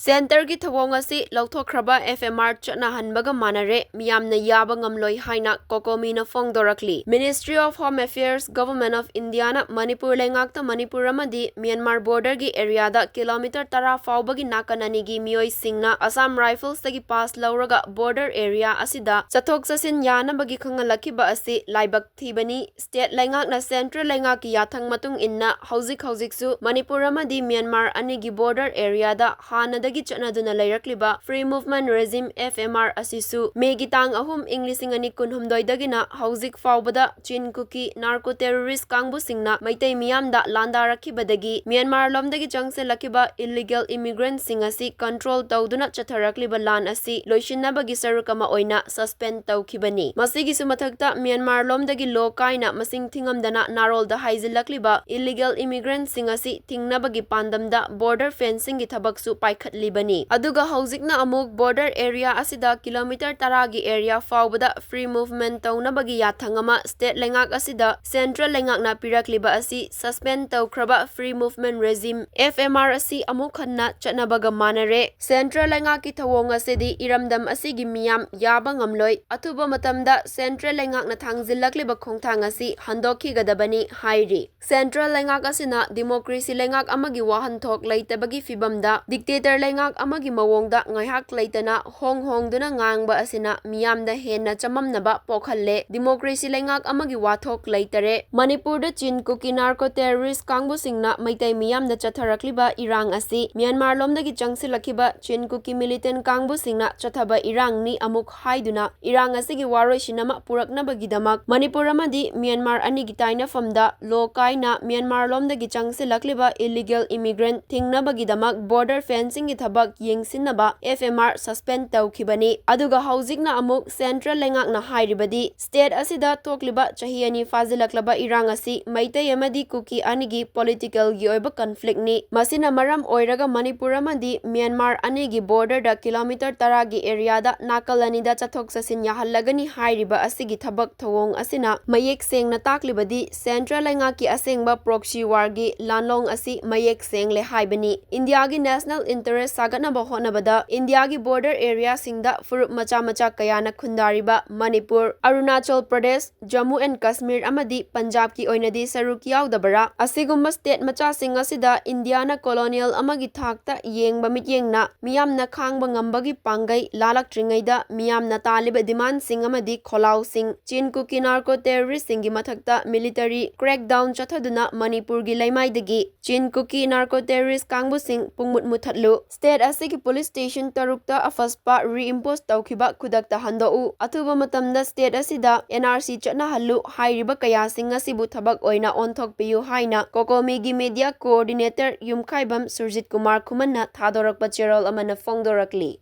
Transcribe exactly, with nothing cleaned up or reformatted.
Centreꯒꯤ ꯊꯧꯑꯣꯡ ꯑꯁꯤ ꯂꯧꯊꯣꯛꯈ꯭ꯔꯕ F M R ꯆꯠꯅꯍꯟꯕꯒ ꯃꯥꯟꯅꯔꯦ, ꯃꯤꯌꯥꯝꯅ ꯌꯥꯕ ꯉꯝꯂꯣꯏ ꯍꯥꯏꯅ COCOMIꯅ ꯐꯣꯡꯗꯣꯔꯛꯂꯤ꯫ Ministry of Home Affairs, Government of Indiaꯅ Manipur ꯂꯩꯉꯥꯛꯇ Manipur ꯑꯃꯗꯤ ꯃ꯭ꯌꯥꯟꯃꯥꯔ borderꯒꯤ areaꯗ kilometre ꯇꯔꯥ ꯐꯥꯎꯕꯒꯤ ꯅꯥꯀꯟ ꯑꯅꯤꯒꯤ ꯃꯤꯑꯣꯏꯁꯤꯡꯅ Assam Riflesꯇꯒꯤ pass ꯂꯧꯔꯒ border area ꯑꯁꯤꯗ ꯆꯠꯊꯣꯛ ꯆꯠꯁꯤꯟ ꯌꯥꯅꯕꯒꯤ ꯈꯪꯍꯜꯂꯛꯈꯤꯕ ꯑꯁꯤ ꯂꯥꯏꯕꯛ ꯊꯤꯕꯅꯤ꯫ State ꯂꯩꯉꯥꯛꯅ central ꯂꯩꯉꯥꯛꯀꯤ ꯌꯥꯊꯪ ꯃꯇꯨꯡ ꯏꯟꯅ ꯍꯧꯖꯤꯛ ꯍꯧꯖꯤꯛꯁꯨ ꯃꯅꯤꯄꯨꯔ ꯑꯃꯗꯤ ꯃ꯭ꯌꯥꯟꯃꯥꯔ ꯑꯅꯤꯒꯤ border areaꯗ ꯍꯥꯟꯅꯗꯒꯤ ꯆꯠꯅꯗꯨꯅ ꯂꯩꯔꯛꯂꯤꯕ Free Movement Regime, F M R, ꯑꯁꯤꯁꯨ ꯃꯦꯒꯤ ꯇꯥꯡ ꯑꯍꯨꯝ, ꯏꯪ ꯂꯤꯁꯤꯡ ꯑꯅꯤ ꯀꯨꯟꯍꯨꯝꯗꯣꯏꯗꯒꯤꯅ ꯍꯧꯖꯤꯛ ꯐꯥꯎꯕꯗ ꯆꯤꯟ ꯀꯨꯀꯤ narco terrorist ꯀꯥꯡꯕꯨꯁꯤꯡꯅ ꯃꯩꯇꯩ ꯃꯤꯌꯥꯝꯗ ꯂꯥꯟꯗꯥꯔꯛꯈꯤꯕꯗꯒꯤ ꯃ꯭ꯌꯥꯟꯃꯥꯔ ꯂꯣꯝꯗꯒꯤ ꯆꯪꯁꯤꯜꯂꯛꯈꯤꯕ illegal immigrantꯁꯤꯡ ꯑꯁꯤ control ꯇꯧꯗꯨꯅ ꯆꯠꯊꯔꯛꯂꯤꯕ ꯂꯥꯟ ꯑꯁꯤ ꯂꯣꯏꯁꯤꯟꯅꯕꯒꯤ ꯁꯔꯨꯛ ꯑꯃ ꯑꯣꯏꯅ suspend ꯇꯧꯈꯤꯕꯅꯤ꯫ ꯃꯁꯤꯒꯤꯁꯨ ꯃꯊꯛꯇ ꯃ꯭ꯌꯥꯟꯃꯥꯔ ꯂꯣꯝꯗꯒꯤ ꯂꯣ ꯀꯥꯏꯅ ꯃꯁꯤꯡ ꯊꯤꯉꯝꯗꯅ ꯅꯥꯔꯣꯜꯗ ꯍꯥꯏꯖꯤꯜꯂꯛꯂꯤꯕ illegal immigrantꯁꯤꯡ ꯑꯁꯤ ꯊꯤꯡꯅꯕꯒꯤ ꯄꯥꯟꯗꯝꯗ border fencingꯒꯤ ꯊꯕꯛꯁꯨ ꯄꯥꯏꯈꯠꯂꯤꯕꯅꯤ꯫ ꯑꯗꯨꯒ ꯍꯧꯖꯤꯛꯅ ꯑꯃꯨꯛ border area ꯑꯁꯤꯗ kilometre ꯇꯔꯥꯒꯤ area ꯐꯥꯎꯕꯗ free movement ꯇꯧꯅꯕꯒꯤ ꯌꯥꯊꯪ ꯑꯃ state ꯂꯩꯉꯥꯛ ꯑꯁꯤꯗ central ꯂꯩꯉꯥꯛꯅ ꯄꯤꯔꯛꯂꯤꯕ ꯑꯁꯤ suspend ꯇꯧꯈ꯭ꯔꯕ Free Movement Regime, F M R, ꯑꯁꯤ ꯑꯃꯨꯛ ꯍꯟꯅ ꯆꯠꯅꯕꯒ ꯃꯥꯟꯅꯔꯦ꯫ Central ꯂꯩꯉꯥꯛꯀꯤ ꯊꯧꯑꯣꯡ ꯑꯁꯤꯗꯤ ꯏꯔꯝꯗꯝ ꯑꯁꯤꯒꯤ ꯃꯤꯌꯥꯝ ꯌꯥꯕ ꯉꯝꯂꯣꯏ, ꯑꯊꯨꯕ ꯃꯇꯝꯗ central ꯂꯩꯉꯥꯛꯅ ꯊꯥꯡꯖꯤꯜꯂꯛꯂꯤꯕ ꯈꯣꯡꯊꯥꯡ ꯑꯁꯤ ꯍꯟꯗꯣꯛꯈꯤꯒꯗꯕꯅꯤ ꯍꯥꯏꯔꯤ꯫ Central ꯂꯩꯉꯥꯛ ꯑꯁꯤꯅ democracy ꯂꯩꯉꯥꯛ ꯑꯃꯒꯤ ꯋꯥꯍꯟꯊꯣꯛ ꯂꯩꯇꯕꯒꯤ ꯐꯤꯚꯝꯗ dictator ꯂꯩꯉꯥꯛ ꯑꯃꯒꯤ ꯃꯑꯣꯡꯗ ꯉꯥꯏꯍꯥꯛ ꯂꯩꯇꯅ ꯍꯣꯡ ꯍꯣꯡꯗꯨꯅ ꯉꯥꯡꯕ ꯑꯁꯤꯅ ꯃꯤꯌꯥꯝꯗ ꯍꯦꯟꯅ ꯆꯃꯝꯅꯕ ꯄꯣꯛꯍꯜꯂꯦ꯫ Democracy ꯂꯩꯉꯥꯛ ꯑꯃꯒꯤ ꯋꯥꯊꯣꯛ ꯂꯩꯇꯔꯦ꯫ ꯃꯅꯤꯄꯨꯔꯗ ꯆꯤꯟ ꯀꯨꯀꯤ narco terrorist ꯀꯥꯡꯕꯨꯁꯤꯡꯅ ꯃꯩꯇꯩ ꯃꯤꯌꯥꯝꯗ ꯆꯠꯊꯔꯛꯂꯤꯕ ꯏꯔꯥꯡ ꯑꯁꯤ ꯃ꯭ꯌꯥꯟꯃꯥꯔ ꯂꯣꯝꯗꯒꯤ ꯆꯪꯁꯤꯜꯂꯛꯈꯤꯕ ꯆꯤꯟ ꯀꯨꯀꯤ militant ꯀꯥꯡꯕꯨꯁꯤꯡꯅ ꯆꯠꯊꯕ ꯏꯔꯥꯡꯅꯤ ꯑꯃꯨꯛ ꯍꯥꯏꯗꯨꯅ ꯏꯔꯥꯡ ꯑꯁꯤꯒꯤ ꯋꯥꯔꯣꯏꯁꯤꯟ ꯑꯃ ꯄꯨꯔꯛꯅꯕꯒꯤꯗꯃꯛ ꯃꯅꯤꯄꯨꯔ ꯑꯃꯗꯤ ꯃ꯭ꯌꯥꯟꯃꯥꯔ ꯑꯅꯤꯒꯤ ꯇꯥꯏꯅꯐꯝꯗ ꯂꯣ ꯀꯥꯏꯅ ꯃ꯭ꯌꯥꯟꯃꯥꯔ ꯂꯣꯝꯗꯒꯤ ꯆꯪꯁꯤꯜꯂꯛꯂꯤꯕ illegal immigrant ꯊꯤꯡꯅꯕꯒꯤꯗꯃꯛ border fencingꯒꯤ ꯊꯕꯛ ꯌꯦꯡꯁꯤꯟꯅꯕ F M R suspend ꯇꯧꯈꯤꯕꯅꯤ꯫ ꯑꯗꯨꯒ ꯍꯧꯖꯤꯛꯅ ꯑꯃꯨꯛ central ꯂꯩꯉꯥꯛꯅ ꯍꯥꯏꯔꯤꯕꯗꯤ state ꯑꯁꯤꯗ ꯊꯣꯛꯂꯤꯕ ꯆꯍꯤ ꯑꯅꯤ ꯐꯥꯖꯤꯜꯂꯛꯂꯕ ꯏꯔꯥꯡ ꯑꯁꯤ ꯃꯩꯇꯩ ꯑꯃꯗꯤ ꯀꯨꯀꯤ ꯑꯅꯤꯒꯤ politicalꯒꯤ ꯑꯣꯏꯕ conflictꯅꯤ꯫ ꯃꯁꯤꯅ ꯃꯔꯝ ꯑꯣꯏꯔꯒ ꯃꯅꯤꯄꯨꯔ ꯑꯃꯗꯤ ꯃ꯭ꯌꯥꯟꯃꯥꯔ ꯑꯅꯤꯒꯤ borderꯗ kilometre ꯇꯔꯥꯒꯤ areaꯗ ꯅꯥꯀꯜ ꯑꯅꯤꯗ ꯆꯠꯊꯣꯛ ꯆꯠꯁꯤꯟ ꯌꯥꯍꯜꯂꯒꯅꯤ ꯍꯥꯏꯔꯤꯕ ꯑꯁꯤꯒꯤ ꯊꯕꯛ ꯊꯧꯑꯣꯡ ꯑꯁꯤꯅ ꯃꯌꯦꯛ ꯁꯦꯡꯅ ꯇꯥꯛꯂꯤꯕꯗꯤ central ꯂꯩꯉꯥꯛꯀꯤ ꯑꯁꯦꯡꯕ proxy warꯒꯤ ꯂꯥꯟꯂꯣꯡ ꯑꯁꯤ ꯃꯌꯦꯛ ꯁꯦꯡꯂꯦ ꯍꯥꯏꯕꯅꯤ꯫ ꯏꯟꯗꯤꯌꯥꯒꯤ national interest ꯁꯥꯒꯠꯅꯕ ꯍꯣꯠꯅꯕꯗ ꯏꯟꯗꯤꯌꯥꯒꯤ border areaꯁꯤꯡꯗ ꯐꯨꯔꯨꯞ ꯃꯆꯥ ꯃꯆꯥ ꯀꯌꯥꯅ ꯈꯨꯟꯗꯥꯔꯤꯕ ꯃꯅꯤꯄꯨꯔ, ꯑꯔꯨꯅꯥꯆꯜ ꯄ꯭ꯔꯗꯦꯁ, ꯖꯝꯃꯨ ꯑꯦꯟ ꯀꯥꯁꯃꯤꯔ ꯑꯃꯗꯤ ꯄꯟꯖꯥꯕꯀꯤ ꯑꯣꯏꯅꯗꯤ ꯁꯔꯨꯛ ꯌꯥꯎꯗꯕꯔꯥ? ꯑꯁꯤꯒꯨꯝꯕ state ꯃꯆꯥꯁꯤꯡ ꯑꯁꯤꯗ ꯏꯟꯗꯤꯌꯥꯅ colonial ꯑꯃꯒꯤ ꯊꯥꯛꯇ ꯌꯦꯡꯕ ꯃꯤꯠꯌꯦꯡꯅ ꯃꯤꯌꯥꯝꯅ ꯈꯥꯡꯕ ꯉꯝꯕꯒꯤ ꯄꯥꯡꯒꯩ ꯂꯥꯜꯂꯛꯇ꯭ꯔꯤꯉꯩꯗ ꯃꯤꯌꯥꯝꯅ ꯇꯥꯜꯂꯤꯕ demandꯁꯤꯡ ꯑꯃꯗꯤ ꯈꯣꯜꯂꯥꯎꯁꯤꯡ, ꯆꯤꯟ ꯀꯨꯀꯤ narco terroristꯁꯤꯡꯒꯤ ꯃꯊꯛꯇ military crackdown ꯆꯠꯊꯗꯨꯅ ꯃꯅꯤꯄꯨꯔꯒꯤ ꯂꯩꯃꯥꯏꯗꯒꯤ ꯆꯤꯟ ꯀꯨꯀꯤ narco terrorist ꯀꯥꯡꯕꯨꯁꯤꯡ ꯄꯨꯡꯃꯨꯠ ꯃꯨꯠꯊꯠꯂꯨ꯫ State ꯑꯁꯤꯒꯤ police station ꯇꯔꯨꯛꯇ ꯑꯐꯁꯄꯥ reimpose ꯇꯧꯈꯤꯕ ꯈꯨꯗꯛꯇ ꯍꯟꯗꯣꯛꯎ꯫ ꯑꯊꯨꯕ ꯃꯇꯝꯗ state ꯑꯁꯤꯗ N R C ꯆꯠꯅꯍꯜꯂꯨ ꯍꯥꯏꯔꯤꯕ ꯀꯌꯥꯁꯤꯡ ꯑꯁꯤꯕꯨ ꯊꯕꯛ ꯑꯣꯏꯅ ꯑꯣꯟꯊꯣꯛꯄꯤꯌꯨ ꯍꯥꯏꯅ COCOMIꯒꯤ media coordinator ꯌꯨꯝꯈꯥꯏꯕꯝ ꯁꯨꯔꯖꯤꯠ ꯀꯨꯃꯥꯔ ꯈꯨꯃꯟꯅ ꯊꯥꯗꯣꯔꯛꯄ ꯆꯦꯔꯣꯜ ꯑꯃꯅ ꯐꯣꯡꯗꯣꯔꯛꯂꯤ꯫